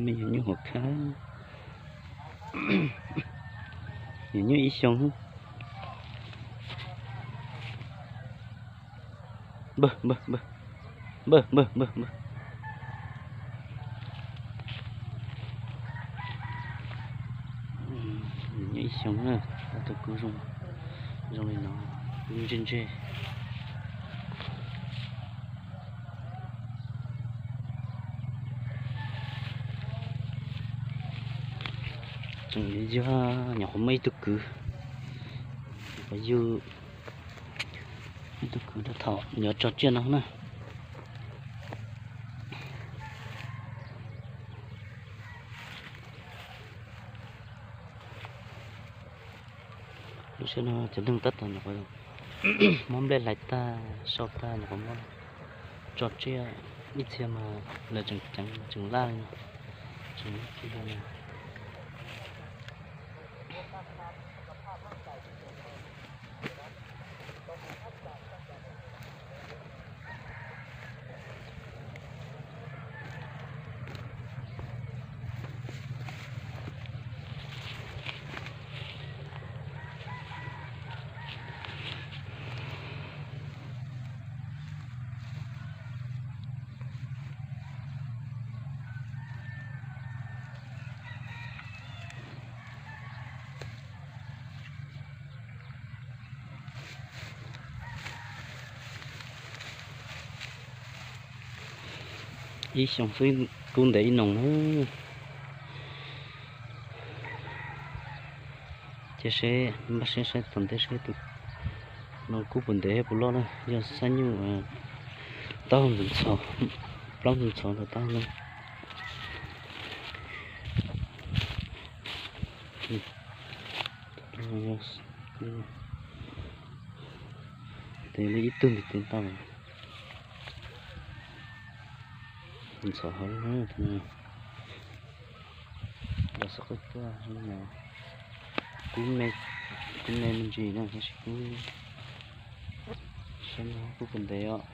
Me nyuam nyuj hauv khab, nyuam nyuj ib xyoos. Npawg, npawg, npawg, npawg, npawg, npawg. Nyuam nyuj ib xyoos na, ob tug kwv zoo, zoo li no, kwv ntse ntse. Tseem yuav yug, nyuam qhuav muaj ib tug kwv, qhuav yug ib tug kwv rau thaum nyuam tso tsiaj no na. Lub sij hawm no cov neeg tab tom nyuam qhuav muab nplej hlais tag, sau tag, nyuam qhuav muab tso tsiaj, ib txhia mas lawv tseem ceev tseem laj li no, tseem laj kiag li no. Ib xyoos xwb kub ntev ib noo na. Cia seb npaj siab saib tom ntej seb tus no kub puas ntev thiab puas loj na. Yog xab nyuj taub hau ntxhov ntxhov, plaub ntxhov ntxhov ntawm taub hau na. Tes li ib tug ntiv tes tau, ntxhov hauv na. Los xav qab tuaj, kub me, kub me me ntsis na, tab sis kub, saib no kub puas ntev os.